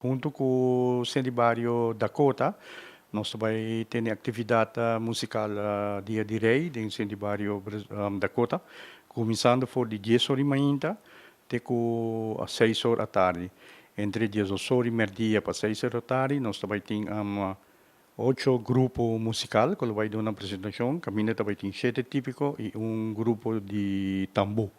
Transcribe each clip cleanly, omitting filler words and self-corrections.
Hunto ku Centro di Bario Dakota nos ta bai tene aktividat musikal Dia di Rei den Centro di Bario Dakota kuminsando for di dies or di mainta te ku seis or atardi. Entre diesdos or di merdia pa seis or atardi nos ta bai tin ocho grupo musikal ku lo bai duna presentashon kaminda ta bai tin shete típiko i un grupo di tambú.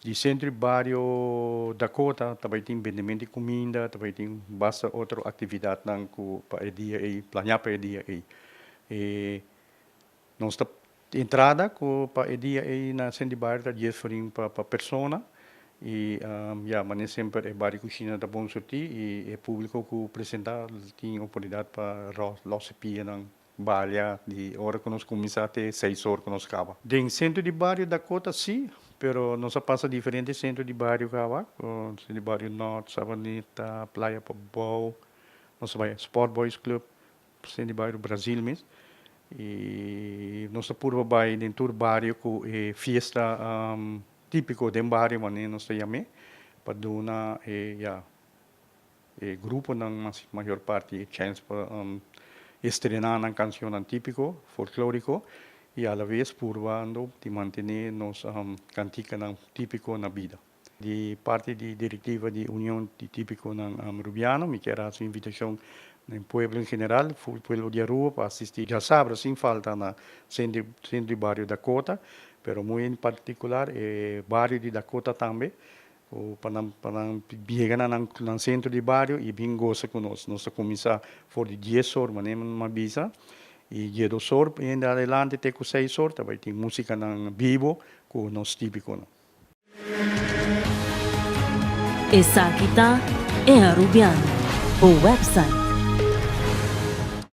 Di Centro y Bario Dakota ta bai tin bendemento di cuminda, ta bai tin basta otro actividadnan cu pa e dia ey, planea pa e dia ey. E nos ta entrada cu pa e dia ey na Centro y Bario ta dies florin pa pa persona y ya mane semper e Bario Cushina ta bon surti y e publico cu presenta tin oportunidad pa los e pianan Balia di ora ku nos kuminsá te seis or ku nos kaba. Den sentro di bario Dakota sí, pero nos a pasa diferente sentro di bario kaba, sentro di bario Nort, Savaneta, Playa Pabou, nos a bai Sport Boys Club, sentro di bario Brazil mes. I nos ta purba bai den tur bario ku e fiesta típiko den bario manera nos ta yam'é pa duna e ya. E gruponan mas mayor parti e chèns pa estrená nan kanshonnan típiko, folklóriko, i alaves purbando di mantené nos kantikanan típiko na bida. Di parti di direktiva di Union di Típikonan Rubiano mi kier hasi un invitashon na e pueblo en general, pueblo di Aruba pa asistí djasabra sin falta na Sentro di Bario Dakota, pero muy en partikular e bario di Dakota tambe. Ku pa nan pa nan yega na nan nan sentro di bario i bin gosa ku nos. Nos ta kuminsá for di dies or manera mi a bisa i diesdos or hende adelante te ku seis or ta bai tin musikanan bibo ku nos típikonan. Esaki ta E Arubiano, bo website.